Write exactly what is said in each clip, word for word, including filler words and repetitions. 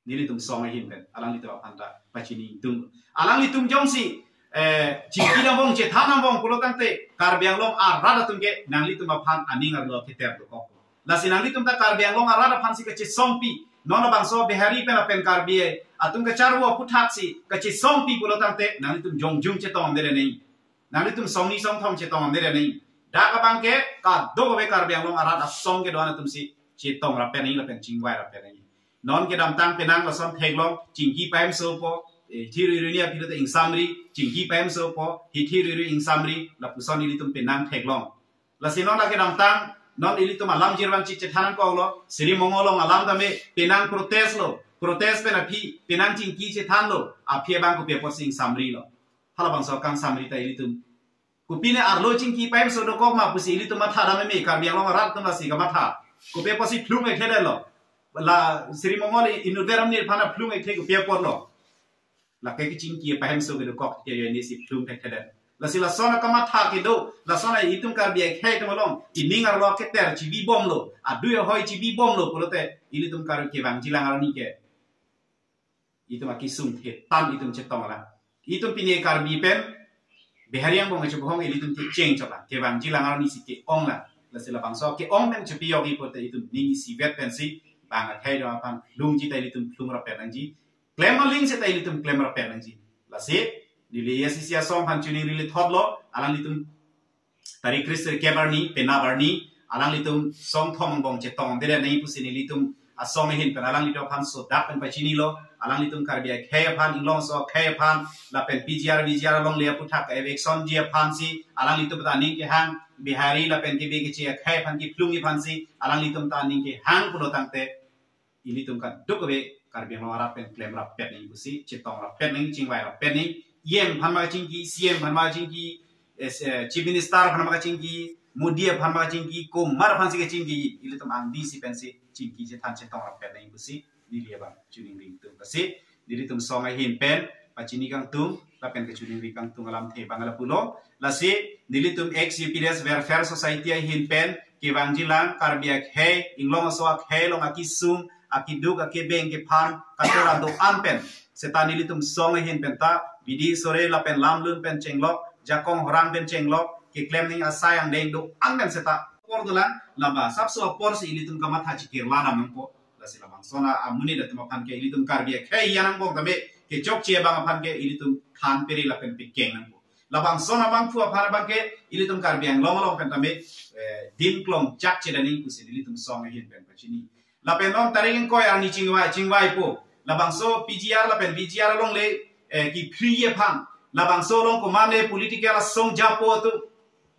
Nelitum song ahin pen alanglitum aphan ta pachini ingtung. Alanglitum jongsi eh, chingki nangvong, chethan nangvong pulo tangte Karbi Anglong arat atum ke nanglitum aphan aning arlo keter dokok. Lasi nanglitum ta Karbi Anglong arat aphan si kachesongpi, non labangso Bihari pen lapen Karbi atum kacharvo aphuthak si kachesongpi pulo tangte nanglitum jongjung chetong dere nai. Nanglitum songni songthom chetong dere nai. Dak abang ke kadokave Karbi Anglong arat asong kedo-an atum si chetong rapet nai lapen chingvai rapet nai. Non kedamtang penang lason theklong, chingki pahemsopo, eh, hithi rui rui ni aphi lote ingsamri, chingki pahemsopo, hithi rui rui ingsamri, lapuson ilitum penang theklong. Lasi non lake damtang, non ilitum alam jirvan chik chethan nangkoklo, Sri Mongol along alam tame penang protest lo, protest pen aphi, penang chingki chethanlo, aphi abang kopi apotsi ingsamrilo. Halabangso kangsamri ta ilitum. Kopine arlo chingki pahemso dokok ma pusi ilitum matha dam meme, Karbi Anglong arat atum lasi kamatha. Kopi apotsi phlung ekthedetlo. La Sri Mongol inutvet amonit aphan phlung ekthe kopi apotlo. Lake kachingki pahemso kedokok ke yo ini si phlung thekthedet. Lasi lason akamatha kedo, lason itum Karbi akhei atum along ining arlo keter chibibomlo, adui ahoi chibibomlo pulote ilitum Karbi kevangjilang arni ke itum akesung the tan itum chetong la. Itum pini Karbi pen Bihari angbong kachebohong ilitum kecheng chok la, kevangjilang arni si ke-ong la. Lasi labangso ke-ong pen chepi yogi pulote itum ning isivet pensi bang akhei atum aphan lungji ta ilitum phlung rapet nangji. Klem aling seta ilitum klem rapet nangji. Lasi neli A C C asong aphan chuningri lethotlo, alanglitum tarik kre-sirkep arni, penap arni, alanglitum songthom angbong chetong dere nai pusi nelitum asong ahin pen alanglitum aphan sodak pen pachinilo, alanglitum Karbi akhei aphan, inglongso akhei aphan, lapen P G R, V G R alongle aphuthak eviction ji aphan si, alanglitum ta aning kehang, Bihari lapen kebe keche akhei aphan kephlungji aphan si, alanglitum ta aning kehang pulo tangte, ilitum kadokave Karbi Anglong arat pen klem rapet nai pusi, chetong rapet nai, chingvai rapet nai, E M aphan ma kachingki, C M aphan ma kachingki, eh, Chief Minister aphan ma kachingki, Modi aphan ma kachingki, komat aphan si kachingki, ilitum angdi si pensi chingki chethan chetong rapet nai pusi neli abang chuningri ingtung. Lasi nelitum song ahin pen pachini kangtung, lapen kachiningri kangtung alamthe abang lapulo. Lasi nelitum ex U P D S Welfare Society ahin pen kevangjilang Karbi akhei, inglongso akhei along akesung, akeduk, akebeng kephan, katora do-an pen seta nelitum song ahin pen ta bidi sore lapen lamlun pen chenglok, jakong horang pen chenglok, keklem ning asai angdeng do-an pen seta apor dolang, laba sapso apor si ilitum kamatha chikirla dam nangpo. Lasi labangson amonit atum aphan ke ilitum Karbi akhei angbong tame kechokche abang aphan ke ilitum than peri lapen pekeng nangpo. Labangson abangphu aphan abang ke ilitum Karbi Anglong along pen tame, eh, dim klong chak chedani pusi ilitum song ahin pen pachini. Lapen non tarik ingkoi arni chingvai, chingvaipo. Labangso P G R lapen V G R alongle, eh, kephriji aphan. Labangso along komatne political asong japo atum.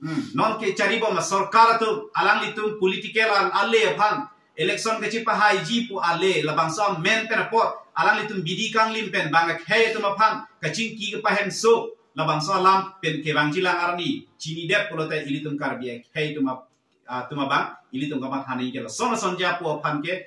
Hmm, non kecharibom asorkar atum, alanglitum political al-, ale aphan, election kachepahaiji pu ale, labangso amen pen apot, alanglitum bidi kanglim pen bang akhei atum aphan kachingki kepahemso, labangso alam pen kevangjilang arni chinidet pulote ilitum Karbi akhei atum ap-, atum abang, ilitum kamatha nai ke lason lason japo aphan ke,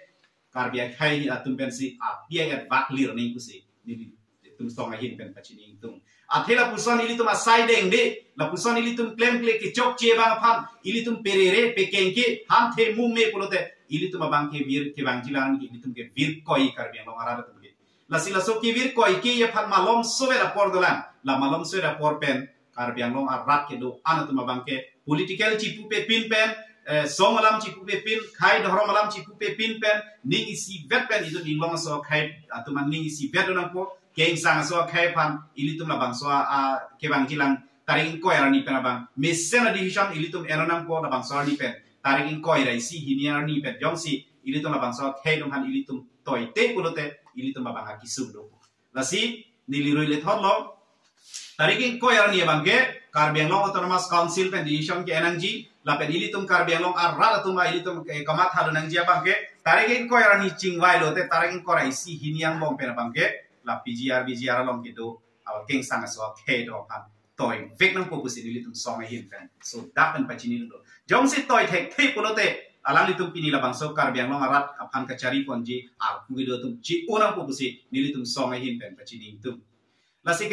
Karbi akhei atum pensi api ayat bak lir nai pusi nelitum song ahin pen pachini ingtung. Athe lapuson ilitum asai dengde, lapuson ilitum klemkle kechokche abang aphan, ilitum perere pekeng ke, hanthe mume pulote, ilitum abang kevir kevangjilang ke, ilitum kevir koi Karbi Anglong arat atum ke. Lasi laso kevir koi ke aphan malom sovet apor dolang, la malom sovet apor pen, Karbi Anglong arat kedo-an atum abang ke political chipupepin pen, eh, song alam chipupepin, khei dhorom alam chipupepin pen, ning isivet pen itum inglongso akhei atum an ning isivet do nangpo, kengsangso akhei aphan ilitum labangso a, a, kevangjilang tarik ingkoi arni pen abang mesen a-decision ilitum eno nangpo labangso arni pen, tarik ingkoi ra isi hini arni pen jongsi ilitum labangso akhei atum aphan ilitum toite pulote ilitum abang akesung do. Lasi neli rui lethotlo, tarik ingkoi arni abang ke Karbi Anglong Autonomous Council pen decision ke-en nangji, lapen ilitum Karbi Anglong arat atum a ilitum ke kamatha do nangji abang ke, tarik ingkoi arni chingvai lote tarik ingkoi ra isi hini angbong pen abang ke, la P G R, V G R along kedo, a kengsangso akhei atum aphan toivek nangpo pusi nelitum song ahin pen sodak pen pachini lo. Jongsi toi thekthe pulote, alanglitum pini labangso Karbi Anglong arat aphan kachariponji arpu kedo atum chi-o nangpo pusi nelitum song ahin pen pachini ingtung. Lasi ke